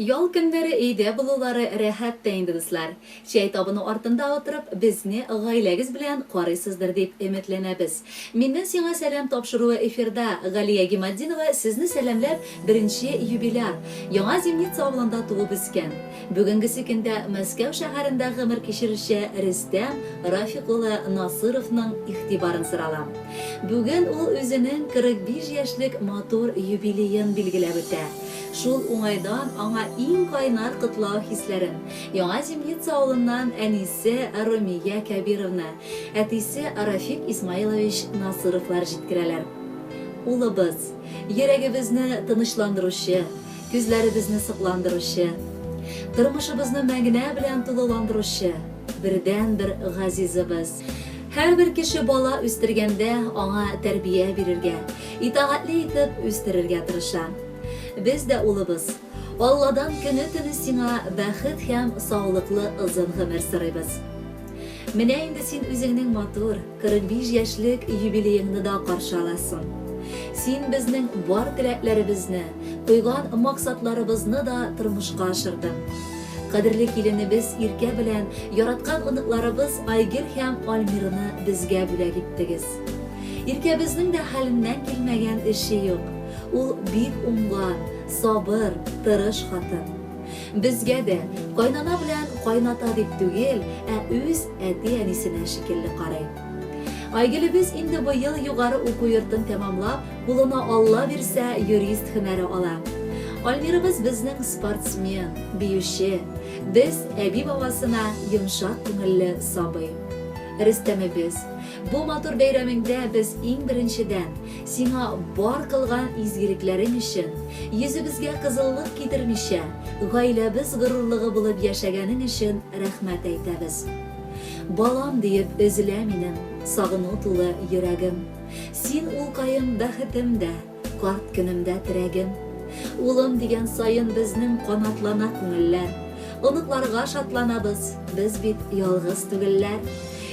Ял көннәре өйдә булулары рәхәт тә инде, дуслар. Чәй табыны артында утырып, безне гаиләгез белән карыйсыздыр дип өметләнәбез. Миннән сиңа сәлам тапшыруы эфирда. Галия Гиматдинова сезне сәламләп, беренче юбиляр, Яңа Зимница авылында туып үскән, бүгенгесе көндә Мәскәү шәһәрендә гомер кичерүче Рөстәм Рафик улы Насыровның игътибарын сорала. Бүген ул үзенең 45 яшьлек матур юбилеен билгеләп үтә. Шул уңайдан аңа иң кайнар котлау хисләрен Яңа Зимница авылыннан әнисе Румия Кәбировна, әтисе Рафик Исмаилович Насыровлар җиткерәләр. Улыбыз, йөрәгебезне тынычландыручы, күзләребезне сокландыручы, тормышыбызны мәгънә белән тулыландыручы бердәнбер газизыбыз. Һәрбер кеше бала үстергәндә аңа тәрбия бирергә, итагатьле итеп үстерергә тырыша. Без дә, улыбыз, Алладан көне-төне сиңа бәхет һәм саулыклы озын гомер сорыйбыз. Менә инде син үзеңнең матур, 45 яшьлек юбилееңны да каршы аласың. Син безнең бар теләкләребезне, куйган максатларыбызны да тормышка ашырдың. Кадерле киленебез Иркә белән яраткан оныкларыбыз Айгөл һәм Альмирны безгә бүләк иттегез. Иркәбезнең дә хәленнән килмәгән эше юк. Ул бик уңган, сабыр, тырыш хатын. Безгә дә, кайнана белән кайната дип түгел, ә үз әти-әнисенә шикелле карый. Айгөлебез инде быел югары уку йортын тәмамлап, кулына Алла бирсә, юрист һөнәре ала. Альмирыбыз безнең спортсмен, биюче. Без әби-бабасына йомшак күңелле сабый. Рөстәмебез, бу матур бәйрәмеңдә без иң беренчедән, Сиңа бар кылган изгелекләрең өчен, йөзебезгә кызыллык китермичә, гаиләбез горурлыгы булып яшәгәнең өчен рәхмәт әйтәбез. Балам диеп өзелә минем сагыну тулы йөрәгем. Син, улкаем, бәхетем дә, карт көнемдә терәгем. Улым дигән саен безнең канатлана күңелләр. Оныкларга шатланабыз, без бит ялгыз түгелләр.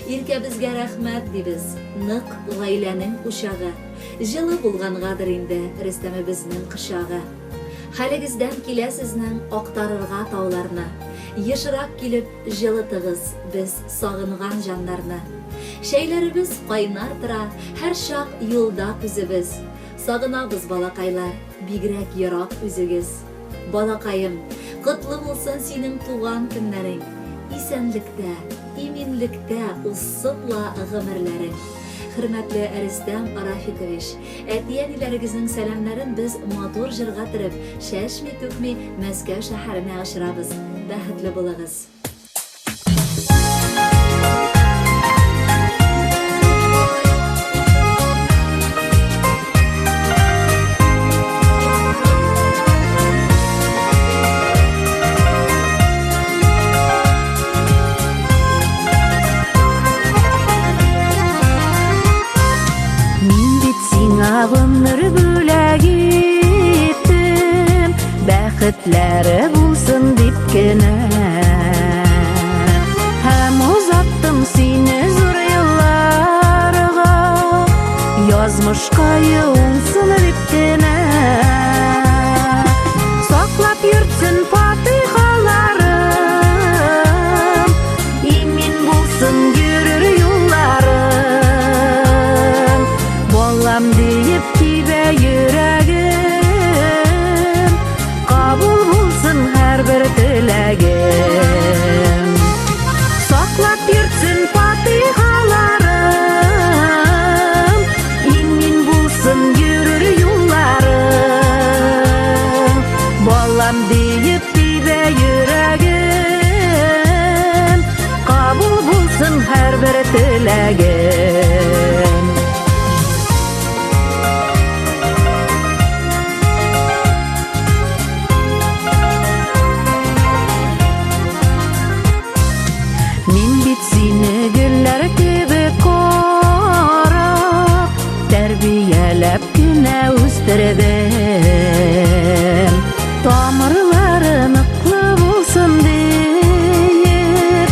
Иркәбезгә рәхмәт, дибез, нык гаиләнең учагы. Җылы булгангадыр инде Рөстәмебезнең кочагы. Хәлегездән килә сезнең актарырга тауларны. Ешрак килеп җылытыгыз без сагынган җаннарны. Чәйләребез кайнар тора, һәрчак юлда күзебез. Сагынабыз, балакайлар, бигрәк ерак үзегез. Балакаем, котлы булсын синең туган көннәрең! Исәнлектә, иминлектә узсын ла гомерләрең! Хөрмәтле Рөстәм Рафикович, әти-әниләрегезнең сәламнәрен без матур җырга төреп, чәчми-түкми Мәскәү шәһәренә очырабыз. Бәхетле булыгыз! Мин бит сиңа гомер бүләк иттем, бәхетләре булсын дип кенә. Һәм озаттым сине зур елларга, язмышка юлсын дип кенә. Саклап йөртсен фатихаларым, имин булсын йөрер юлларым. Балам диеп тибә йөрәгем, Кабул булсын һәрбер теләгем. Саклап йөртсен фатихаларым, Имин булсын йөрер юлларым. Балам диеп тибә йөрәгем, Кабул булсын һәрбер теләгем. Мин бит сине гөлләр кебек карап, тәрбияләп кенә үстердем. Тамырлары ныклы булсын диеп,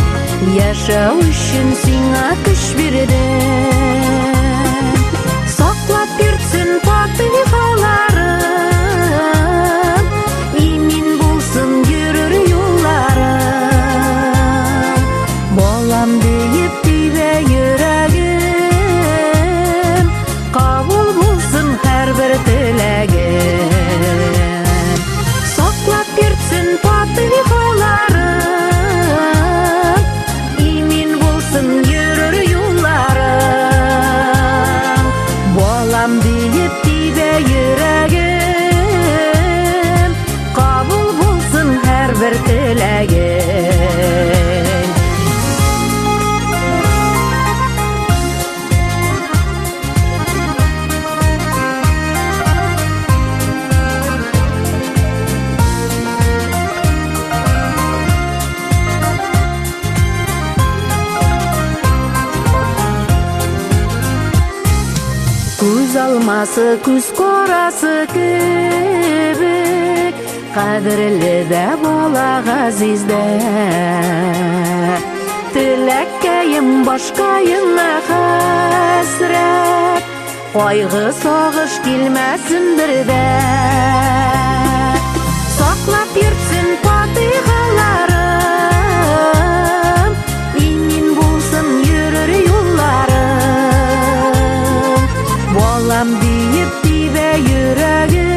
яшәү өчен сиңа көч бирдем. Саклап йөртсен фатихаларым, имин булсын йөрәгем. һәрбер теләгем. Саклап йөртсен фатыйхаларын, имин булсын йөрер юлларың. Балам диеп тибә йөрәгем, кабул булсын һәрбер теләгең. Күз алмасы, күз карасы кебек, кадерле дә бала газиз дә. Теләккәем, башкаема хәсрәт, кайгы сагыш килмәсен бер дә. Саклап йөртсен фатыйхаларым, имин булсын йөрер юлларым. Балам диеп тибә йөрәгем,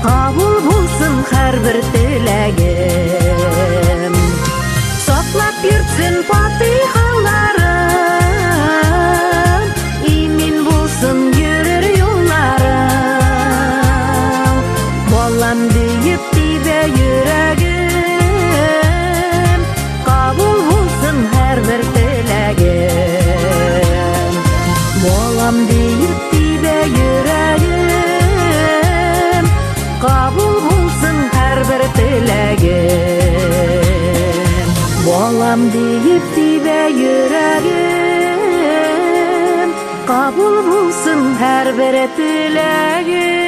кабул булсын һәрбер теләгем. Саклап йөртсен фатыйхаларым, имин булсын йөрер юлларым. Балам диеп тибә йөрәгем, кабул булсын һәрбер теләгем. Балам диеп тибә йөрәгем, кабул булсын һәрбер теләгем. Балам диеп тибә йөрәгем, кабул булсын һәрбер теләгем.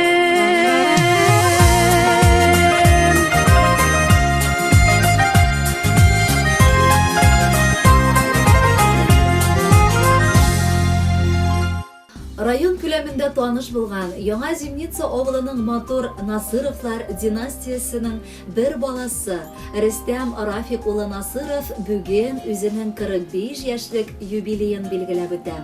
Район күләмендә таныш булган Яңа Зимница авылының матур Насыровлар династиясенең бер баласы Рөстәм Рафик улы Насыров бүген үзенең 45 яшьлек юбилеен билгеләп үтә.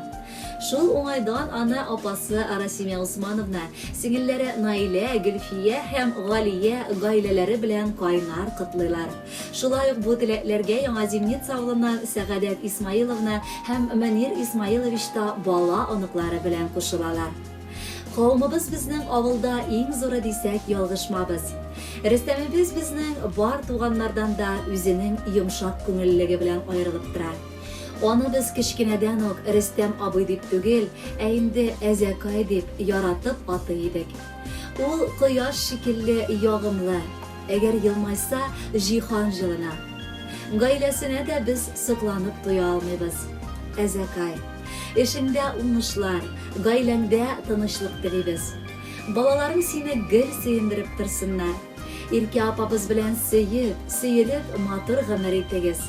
Шул уңайдан аны апасы Арасимә Усмановна, сеңелләре Наилә, Гөлфия һәм Галия гаиләләре белән кайнар котлыйлар. Шулай ук бу теләкләргә Яңа Зимница авылыннан Сәгадәт Исмаиловна һәм Мөнир Исмаилович та бала-оныклары белән кушылалар. Кавымыбыз безнең авылда иң зуры дисәк ялгышмабыз. Рөстәмебез безнең бар туганнардан да үзенең йомшак күңеллелеге белән аерылып тора. Аны без кечкенәдән үк Рөстәм абый дип түгел, ә инде Әзәкай дип яратып атый идек. Ул кояш шикелле ягымлы, әгәр елмайса, җиһан җылына. Гаиләсенә дә без сокланып туя алмыйбыз. Әзәкай, эшеңдә уңышлар, гаиләңдә тынычлык телибез. Балаларың сине гел сөендереп торсыннар. Иркә апабыз белән сөеп, сөелеп матур гомер итегез.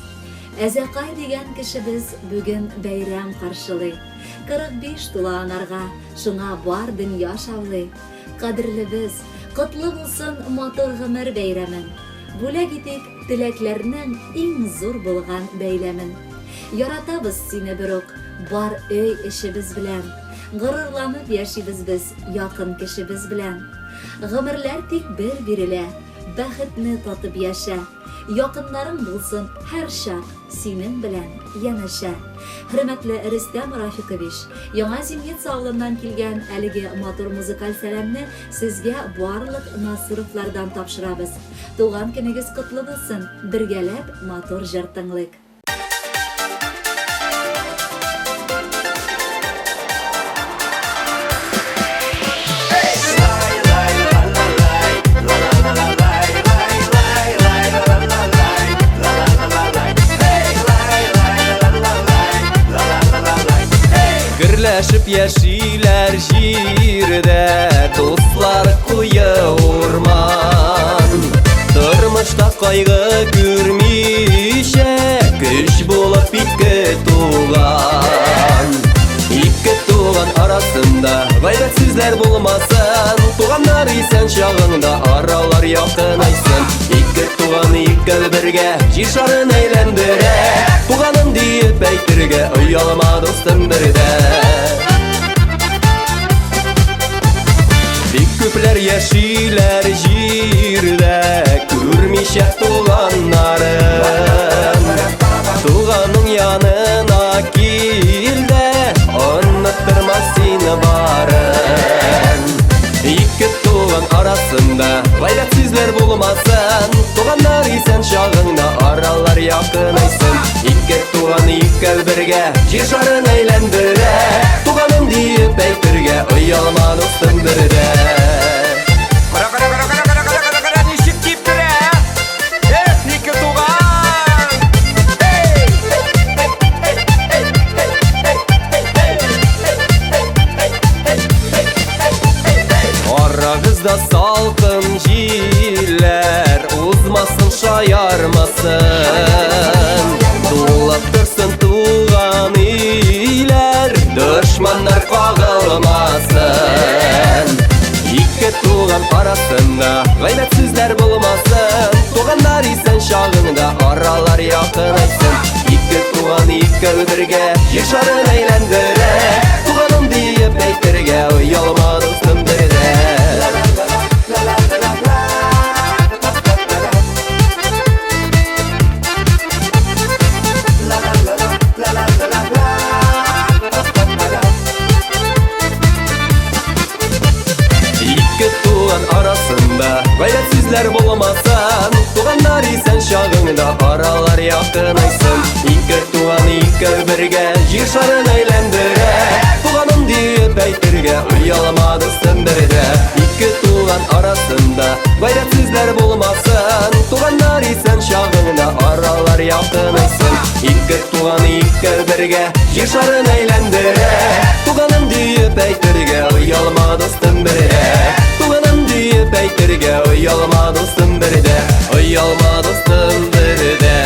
Әзәкай дигән кешебез бүген бәйрәм каршылый. 45 тула анарга, шуңа бар дөнья шаулый. Кадерлебез, котлы булсын матур гомер бәйрәмең. Бүләк итик теләкләрнең иң зур булган бәйләмен. Яратабыз сине берүк, бар өй эшебез белән. Горурланып яшибез без якын кешебез белән. Гомерләр тик бер бирелә, бәхетне татып яшә. Якыннарың булсын һәрчак синең белән янәшә. Хөрмәтле Рөстәм Рафикович, Яңа Зимница авылыннан килгән әлеге матур музыкаль сәламне сезгә барлык Насыровлардан тапшырабыз. Туган көнегез котлы булсын, бергәләп матур җыр тыңлыйк. Гөрләшеп яшиләр җирдә, дуслар куе урман. Тормышта кайгы күрмичә, көч булып ике туган. Ике туган арасында гайбәт сүзләр булмасын, туганнар исән чагында аралар якынайсын. Ике туган икәү бергә җир шарын әйләндерә, туганым диеп әйтергә оялма дустым бердә. Күпләр яшиләр җирдә, күрмичә туганнарын. Туганың янына кил дә, оныттырмас сине барын. Ике туган арасында гайбәт сүзләр булмасын, туганнар исән чагыңда аралар якынайсын. Ике туган икәү бергә җир шарын әйләндерә, туганым диеп әйтергә оялма дустым бер дә. Кара, кара, кара, кара, кара, кара, кара, кара, ничек типтерә, ә? Эх, ике туган! Эй! Арагызда салкын җилләр узмасын, шаярмасын. Тулып торсын туган өйләр, дошманнар кагылмасын. Ике туган арасында гайбәт сүзләр булмасын, туганнар исән чагында аралар якынайсын. Ике туган икәү бергә җир шарын әйләндерә, туганым диеп әйтергә оялма дустым бер дә. Ике туган арасында гайбәт сүзләр булмасын, туганнар исән чагында аралар якынайсын. Ике туган икәү бергә җир шарын әйләндерә, туганым диеп әйтергә оялма дустым бер дә. Ике туган арасында гайбәт сүзләр булмасын, туганнар исән чагында аралар якынайсын. Ике туган икәү бергә җир шарын әйләндерә, туганым диеп әйтергә оялма дустым бер дә. Туганым диеп әйтергә оялма дустым бер дә, оялма дустым бер дә.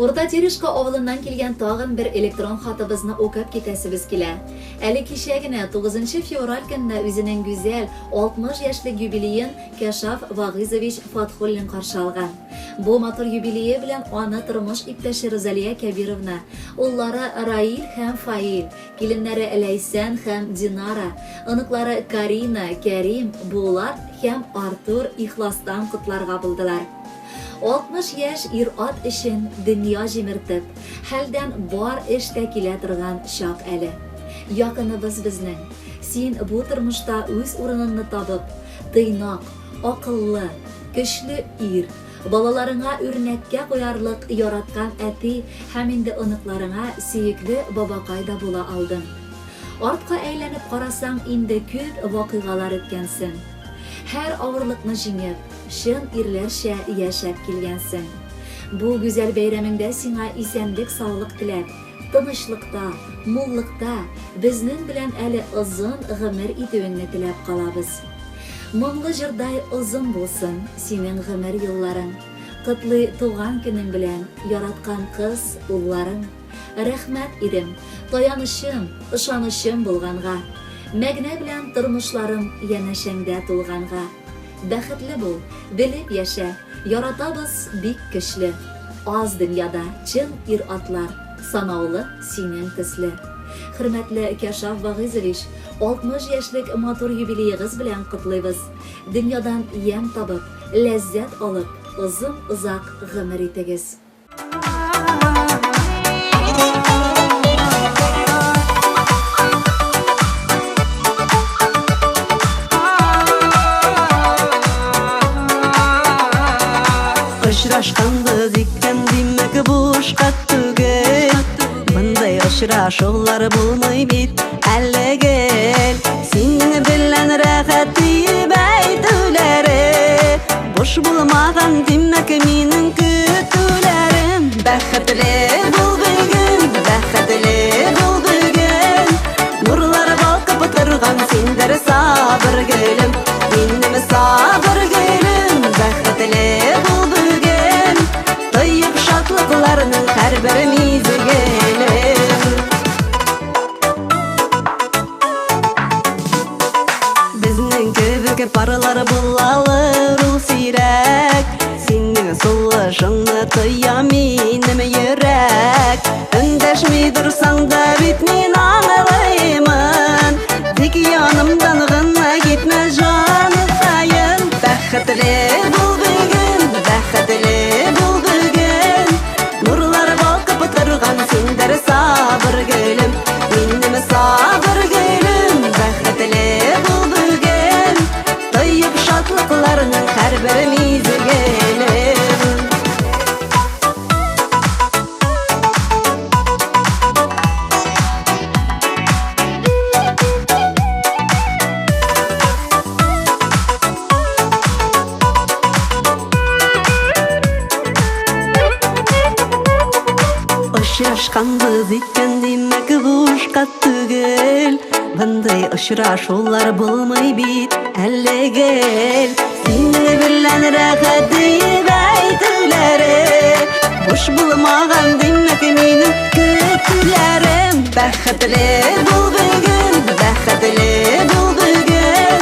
Урта Терешка авылыннан килгән тагын бер электрон хатыбызны укып китәсебез килә. Әле кичә генә, 9 февраль көнне үзенең гүзәл 60 яшьлек юбилеен Кәшаф Вагыйзович Фатхуллин каршы алган. Бу матур юбилее белән аны тормыш иптәше Розалия Кәбировна, уллары Раил һәм Фаил, киленнәре Ләйсән һәм Динара, оныклары Карина, Кәрим, Булат һәм Артур ихластан котларга булдылар. 60 яшь ир-ат өчен дөнья җимертеп, хәлдән бар эш тә килә торган чак әле. Якыныбыз безнең. Син бу тормышта үз урыныңны табып, тыйнак, акыллы, көчле ир, балаларыңа үрнәккә куярлык яраткан әти һәм инде оныкларыңа сөекле бабакай да була алдың. Артка әйләнеп карасаң, инде күп вакыйгалар үткәнсең. Һәр авырлыкны җиңеп, чын ирләрчә яшәп килгәнсең. Бу гүзәл бәйрәмеңдә сиңа исәнлек-саулык теләп, тынычлыкта, муллыкта, безнең белән әле озын гомер итүеңне теләп калабыз. Моңлы җырдай озын булсын синең гомер юлларың. Котлый туган көнең белән, яраткан кыз, улларың. Рәхмәт, ирем, таянычым, ышанычым булганга. Мәгънә белән тормышларым янәшәңдә тулганга. Бәхетле бул, белеп яшә, яратабыз бик көчле. Аз дөньяда чын ир-атлар, санаулы синең төсле. Хөрмәтле Кәшаф Вагыйзович, 60 яшьлек матур юбилеегыз белән котлыйбыз. Дөньядан ямь табып, ләззәт алып, озын-озак гомер итегез. Очрашканбыз икән, димәк, бушка түгел. Мондай очрашулар булмый бит әле гел. Синең белән рәхәт диеп әйтүләре. Буш булмаган димәк минем көтүләрем. Бәхетле бул бүген, бәхетле бул бүген. Нурлар балкып торган синдер сабыр гөлем. Минем сабыр гөлем, бәхетле бул бүген. Тоеп шатлыкларның һәрбер мизгелен. Безнең кебек парлар булалыр ул сирәк. Синең сулышыңны тоя минем йөрәк. Эндәшми торсаң да бит мин аңлыймын. Тик янымдан гына китмә, җаныкаем. Бәхетле бул бүген, бәхетле бул бүген. Нурлар балкып торган синдер сабыр гөлем. Минем сабыр гөлем, бәхетле бул бүген. Тоеп шатлыкларның һәрбер мизгелен. Очрашканбыз икән, димәк, бушка түгел. Мондый очрашулар булмый бит әле гел. Синең белән рәхәт диеп әйтүләре буш булмаган, димәк, минем көтүләрем. Бәхетле бул бүген, бәхетле бул бүген.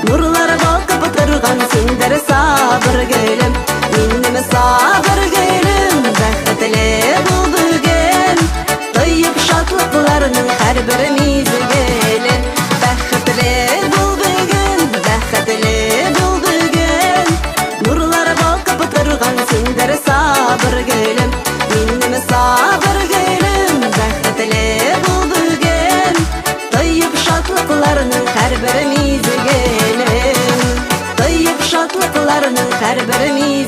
Нурлар балкып торган синдер сабыр гөлем. Минем сабыр гөлем, бәхетле бул бүген. Тоеп шатлыкларның һәрбер мизгелен. Бәхетле бул бүген, бәхетле бул бүген. Нурлар балкып торган синдер сабыр гөлем. Минем сабыр гөлем, бәхетле бул бүген. Тоеп шатлыкларның һәрбер мизгелен. Тоеп шатлыкларның һәрбер мизгелен.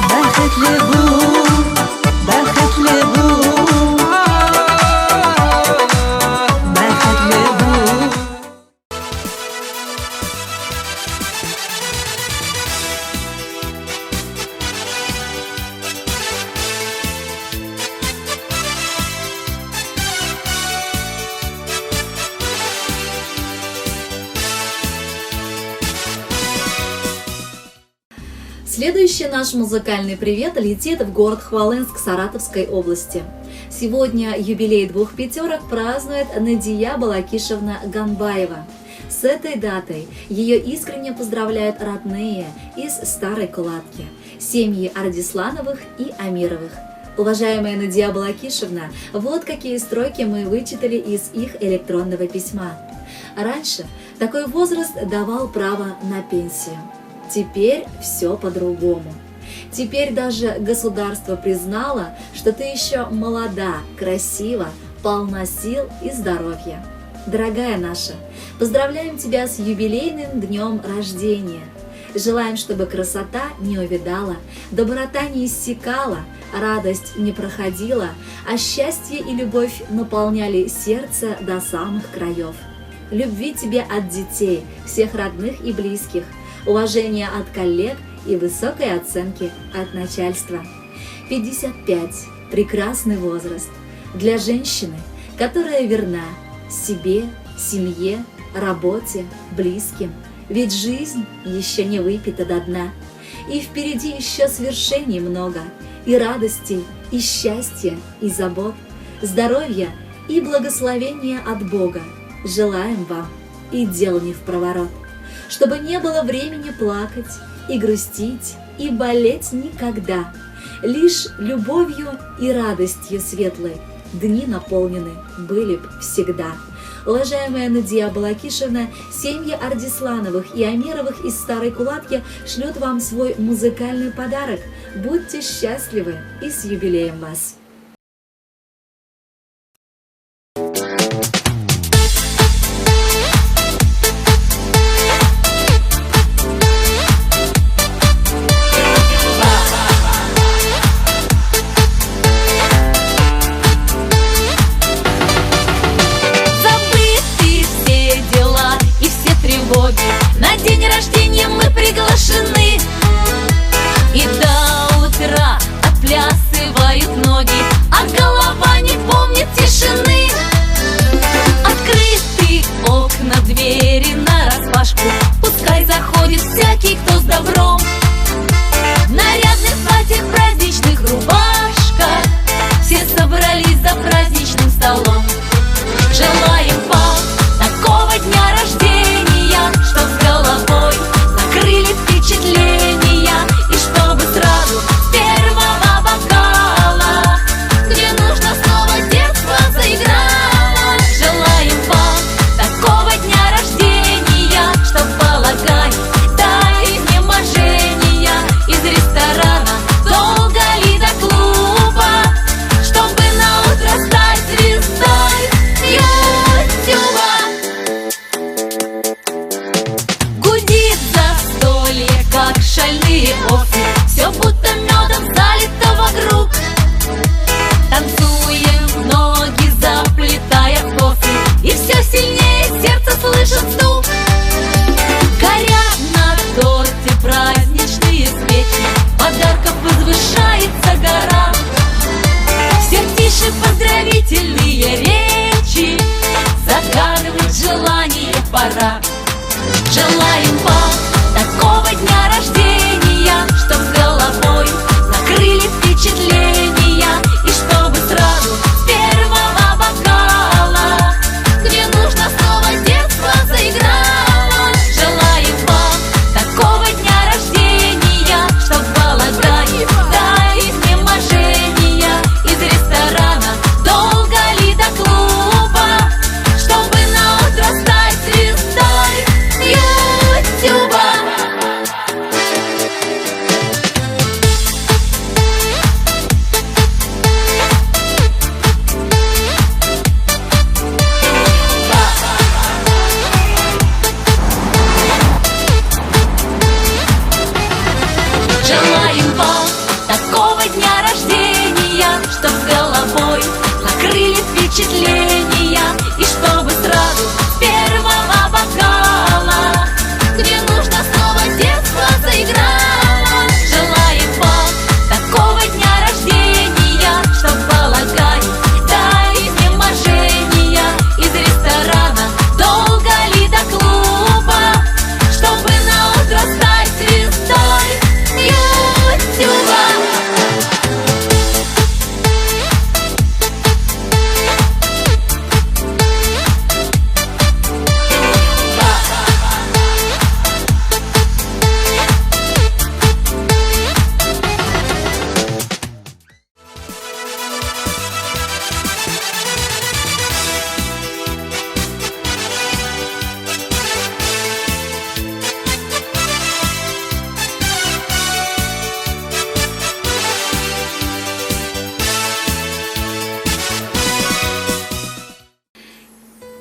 Бәхетле бул, бәхетле бул, бәхетле бул. Следующий наш музыкальный привет летит в город Хвалынск Саратовской области. Сегодня юбилей двух пятерок празднует Надия Балакишевна Гамбаева. С этой датой ее искренне поздравляют родные из Старой Кулатки, семьи Ардислановых и Амировых. Уважаемая Надия Балакишевна, вот какие строки мы вычитали из их электронного письма. Раньше такой возраст давал право на пенсию. Теперь все по-другому. Теперь даже государство признало, что ты еще молода, красива, полна сил и здоровья. Дорогая наша, поздравляем тебя с юбилейным днем рождения. Желаем, чтобы красота не увядала, доброта не иссякала, радость не проходила, а счастье и любовь наполняли сердце до самых краев. Любви тебе от детей, всех родных и близких, уважения от коллег и высокой оценки от начальства. 55 – прекрасный возраст для женщины, которая верна себе, семье, работе, близким. Ведь жизнь еще не выпита до дна. И впереди еще свершений много, и радостей, и счастья, и забот, здоровья и благословения от Бога. Желаем вам и дел не в проворот, чтобы не было времени плакать и грустить, и болеть никогда. Лишь любовью и радостью светлой дни наполнены были б всегда. Уважаемая Надия Балакишевна, семьи Ардислановых и Амировых из Старой Кулатки шлют вам свой музыкальный подарок. Будьте счастливы и с юбилеем вас!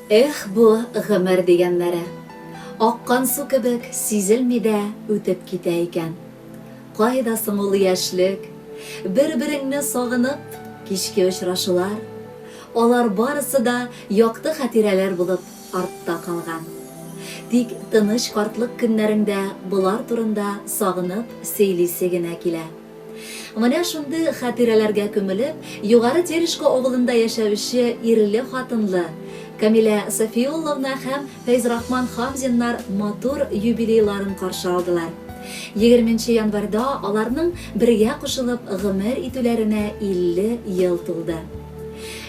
Эх бу гомер дигәннәре. Аккан су кебек сизелми дә үтеп китә икән. Кайда соң ул яшьлек? Бер-береңне сагынып, кичке очрашулар? Алар барысы да якты хатирәләр булып артта калган. Тик тыныч картлык көннәреңдә болар турында сагынып сөйлисе генә килә. Менә шундый хатирәләргә күмелеп, Югары Терешко авылында яшәүче ирле-хатынлы Камилә Сафиулловна һәм Фәйзрахман Хамзиннар матур юбилейларын каршы алдылар. Егерменче январьда аларның бергә кушылып гомер итүләренә 50 ел тулды.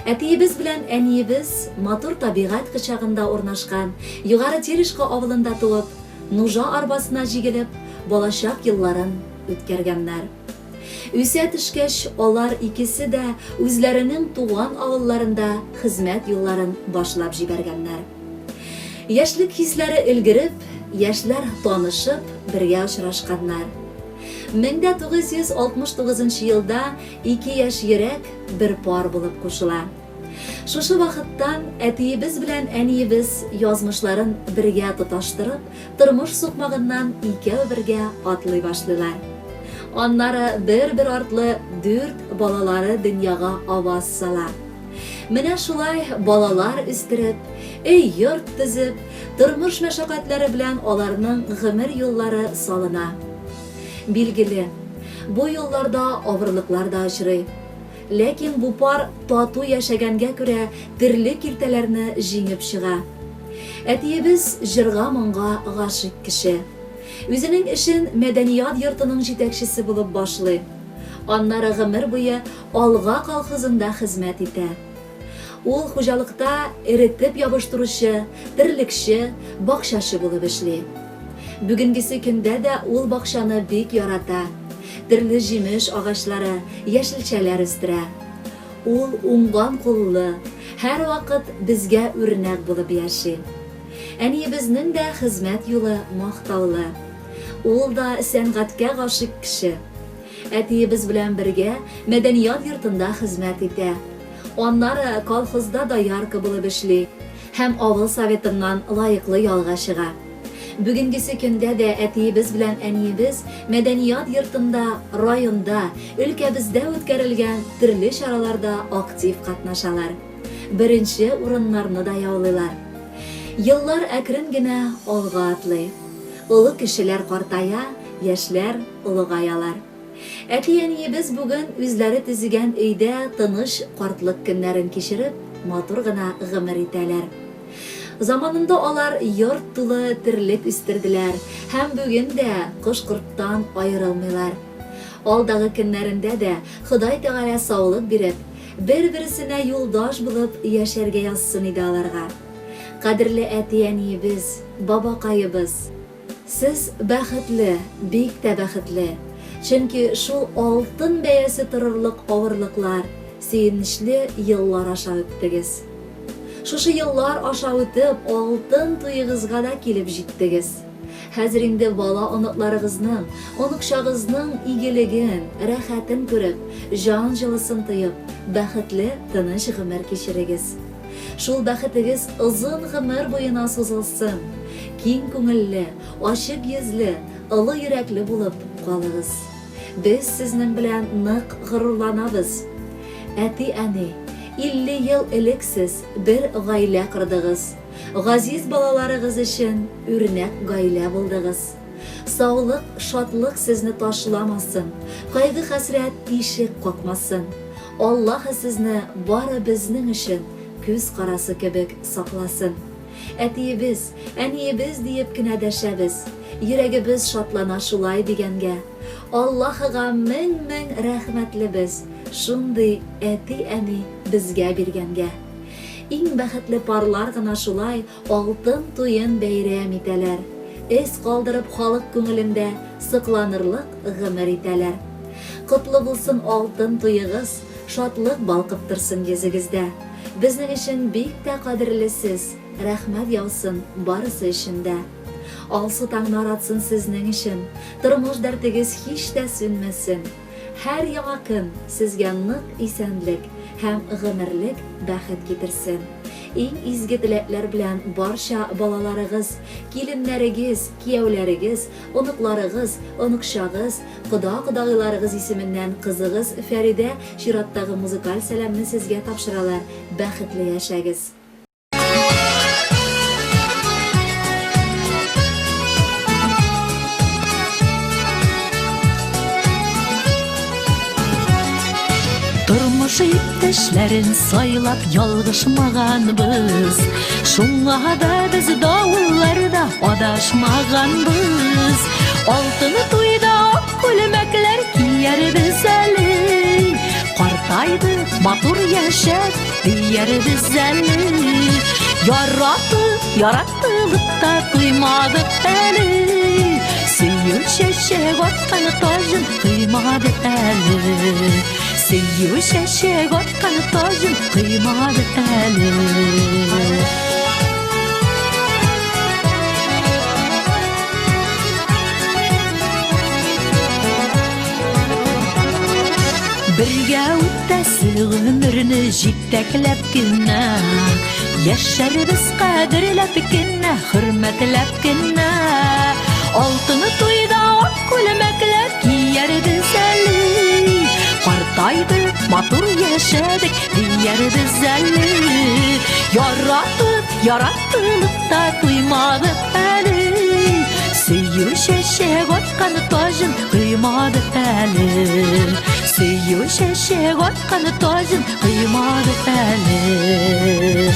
Әтиебез белән әниебез матур табигать кочагында урнашкан Югары Терешко авылында туып, нужа арбасына җигелеп, балачак елларын үткәргәннәр. Үсә төшкәч, алар икесе дә үзләренең туган авылларында хезмәт юлларын башлап җибәргәннәр. Яшьлек хисләре өлгереп, яшьләр танышып, бергә очрашканнар. 1969 елда ике яшь йөрәк бер пар булып кушыла. Шушы вакыттан әтиебез белән әниебез язмышларын бергә тоташтырып, тормыш сукмагыннан икәү бергә атлый башлыйлар. Аннары бер-бер артлы дүрт балалары дөньяга аваз сала. Менә шулай балалар үстереп, өй-йорт төзеп, тормыш мәшәкатьләре белән аларның гомер юллары салына. Билгеле, бу юлларда авырлыклар да очрый. Ләкин бу пар тату яшәгәнгә күрә төрле киртәләрне җиңеп чыга. Әтиебез җырга-моңга гашыйк кеше. Үзенең эшен мәдәният йортының җитәкчесе булып башлый. Аннары гомер буе Алга колхозында хезмәт итә. Ул хуҗалыкта эретеп ябыштыручы, терлекче, бакчачы булып эшли. Бүгенгесе көндә дә ул бакчаны бик ярата. Төрле җимеш агачлары, яшелчәләр үстерә. Ул уңган куллы, һәрвакыт безгә үрнәк булып яши. Әниебезнең дә хезмәт юлы мактаулы. Ул да сәнгатькә гашыйк кеше. Әтиебез белән бергә мәдәният йортында хезмәт итә. Аннары колхозда доярка булып эшли һәм авыл советыннан лаеклы ялга чыга. Бүгенгесе көндә дә әтиебез белән әниебез мәдәният йортында, районда, өлкәбездә үткәрелгән төрле чараларда актив катнашалар. Беренче урыннарны да яулыйлар. Еллар әкрен генә алга атлый. Олы кешеләр картая, яшьләр олыгаялар. Әти-әниебез бүген үзләре төзегән өйдә тыныч картлык көннәрен кичереп, матур гына гомер итәләр. Заманында алар йорт тулы терлек үстерделәр һәм бүген дә кош-корттан аерылмыйлар. Алдагы көннәрендә дә Ходай Тәгалә саулык биреп, бер-берсенә юлдаш булып яшәргә язсын иде аларга. Кадерле әти-әниебез, бабакаебыз! Сез бәхетле, бик тә бәхетле. Чөнки шул алтын бәясе торырлык авырлыклар, сөенечле еллар аша үттегез. Шушы еллар аша үтеп, алтын туегызга да килеп җиттегез. Хәзер инде бала-оныкларыгызның, оныкчагызның игелеген, рәхәтен күреп, җан җылысын тоеп, бәхетле, тыныч гомер кичерегез. Шул бәхетегез озын гомер буена сузылсын. Киң күңелле, ачык йөзле, олы йөрәкле булып калыгыз. Без сезнең белән нык горурланабыз. Әти-әни, 50 ел элек сез бер гаилә кордыгыз. Газиз балаларыгыз өчен үрнәк гаилә булдыгыз. Саулык, шатлык сезне ташламасын, кайгы-хәсрәт ишек какмасын. Аллаһы сезне бары безнең өчен күз карасы кебек сакласын. Әтиебез, әниебез диеп кенә дәшәбез, йөрәгебез шатлана шулай дигәнгә. Аллаһыга мең-мең рәхмәтлебез, шундый әти-әни безгә биргәнгә. Иң бәхетле парлар гына шулай Алтын туен бәйрәм итәләр. Эз калдырып халык күңелендә сокланырлык гомер итәләр. Котлы булсын алтын туегыз, шатлык балкып торсын йөзегездә. Безнең өчен бик тә кадерле сез, рәхмәт яусын барысы өчен дә. Алсу таңнар атсын сезнең өчен, тормыш дәртегез һич тә сүнмәсен. Һәр яңа көн сезгә нык исәнлек һәм гомерлек бәхет китерсен. Иң изге теләкләр белән барча балаларыгыз, киленнәрегез, кияүләрегез, оныкларыгыз, оныкчагыз, кода-кодагыйларыгыз исеменнән кызыгыз Фәридә чираттагы музыкаль сәламне сезгә тапшыралар. Бәхетле яшәгез! Тормыш иптәшләрен сайлап ялгышмаганбыз. Шуңа да без давылларда адашмаганбыз. Алтын туйда ак күлмәкләр киярбез әле. Картайдык, матур яшәп, диярбез әле. Яратып, яраттылык та туймадык әле. Сөю чәчәк аткан таҗын кыймады әле. Сөю чәчәк аткан таҗын кыймады әле. Бергә үтәсе гомерне җитәкләп кенә, Яшәрбез кадерләп кенә, хөрмәтләп кенә. Алтын туйда ак күлмәкләр киярбез әле. Картайдык, матур яшәдек, диярбез әле. Яратып, яраттылык та туймадык әле. Сөю чәчәк аткан таҗын кыймады әле. Сөю чәчәк аткан таҗын кыймады әле.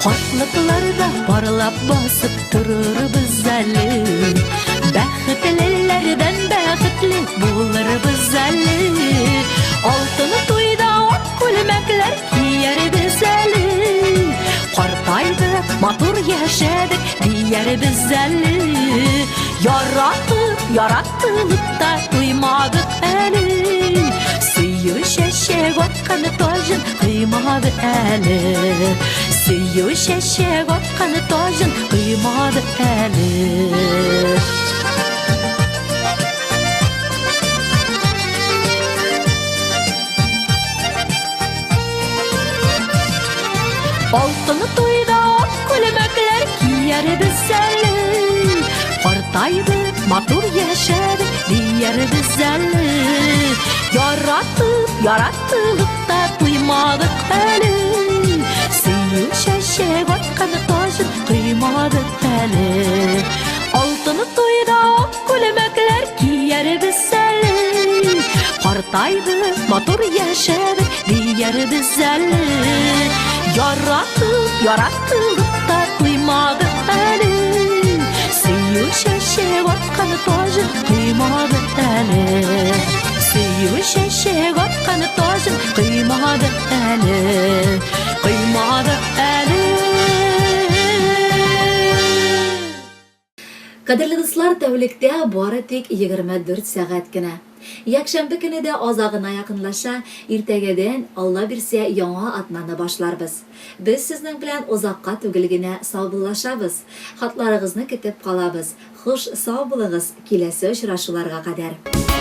Картлыкларда парлап басып торырбыз әле. Бәхетлеләрдән бәхетле булырбыз әле. Алтын туйда ак күлмәкләр киярбез әле. Картайдык, матур яшәдек, диярбез әле. Яратып, яраттылык та туймадык әле. Сөю чәчәк аткан таҗын кыймады әле. Сөю чәчәк аткан таҗын кыймады әле. Алтын туйда ак күлмәкләр киярбез әле. Картайдык, матур яшәдек, диярбез әле. Яратып, яраттылык та туймадык әле. Сөю чәчәк аткан таҗын кыймадык әле. Алтын туйда ак күлмәкләр киярбез әле. Картайдык, матур яшәдек, диярбез әле. Яратып, яраттылык та туймадык әле. Сөю чәчәк аткан таҗын кыймадык әле. Сөю чәчәк аткан таҗын кыймадык әле. Кыймадык әле. Кадерле дуслар, тәүлектә бары тик 24 сәгать кенә. Якшәмбе көне дә азагына якынлаша, иртәгәдән, Алла бирсә, яңа атнаны башларбыз. Без сезнең белән озакка түгел генә саубуллашабыз. Хатларыгызны көтеп калабыз. Хуш, сау булыгыз, киләсе очрашуларга кадәр.